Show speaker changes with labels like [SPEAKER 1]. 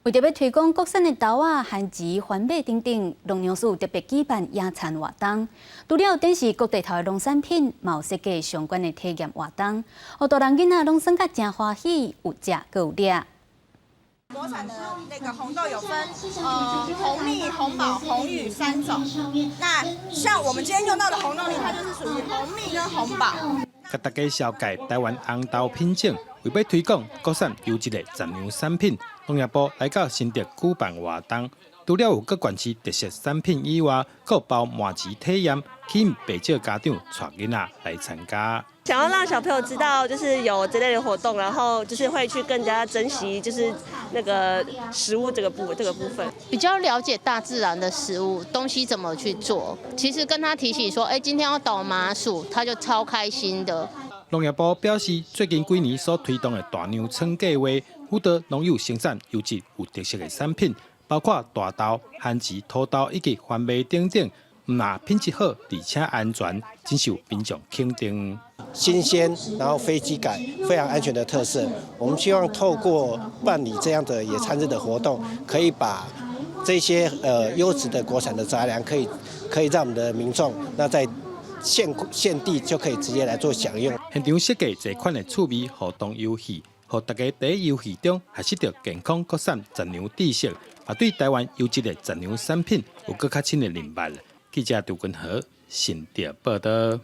[SPEAKER 1] 為著欲推廣國產的豆仔、番薯、番麥等等，農糧署特別舉辦野餐活動。除了展示各地頭的農產品，嘛有設計相關的體驗活動，予大人囡仔攏耍甲誠歡喜，有食閣有掠。
[SPEAKER 2] 國產的那個紅豆有分，紅蜜、紅寶、紅宇三種。那像我們今天用到的紅豆泥，它就是屬於紅蜜跟紅寶。
[SPEAKER 3] 共大家紹介台灣紅豆品種，為欲推廣國產優質的雜糧產品，農業部來到新竹舉辦活動，除了有各縣市特色產品以外，閣包麻糍體驗，吸引袂少家長帶囡仔來參加。
[SPEAKER 4] 想要讓小朋友知道，就是有這類的活動，然後就是會去更加珍惜，就是那個食物這個部分。
[SPEAKER 5] 比較了解大自然的食物東西怎麼去做。其實跟他提起說，哎，今天要搗麻薯，他就超開心的。
[SPEAKER 3] 農業部表示，最近幾年所推動的大糧倉計劃，輔導農友生產優質有特色的產品，包括大豆、番薯、土豆以及番麥等等，毋但品質好，而且安全，真受民眾肯定。
[SPEAKER 6] 新鮮，然後非基改，非常安全的特色。我們希望透過辦理這樣的野餐日的活動，可以把這些優質的國產的雜糧，可以讓我們的民眾那在現地就可以直接來做享用。
[SPEAKER 3] 現場設計這款的趣味互動遊戲，予大家佇遊戲中學習著健康國產雜糧知識，也對台灣優質的雜糧產品有閣較深的認識。記者杜根和新竹報導。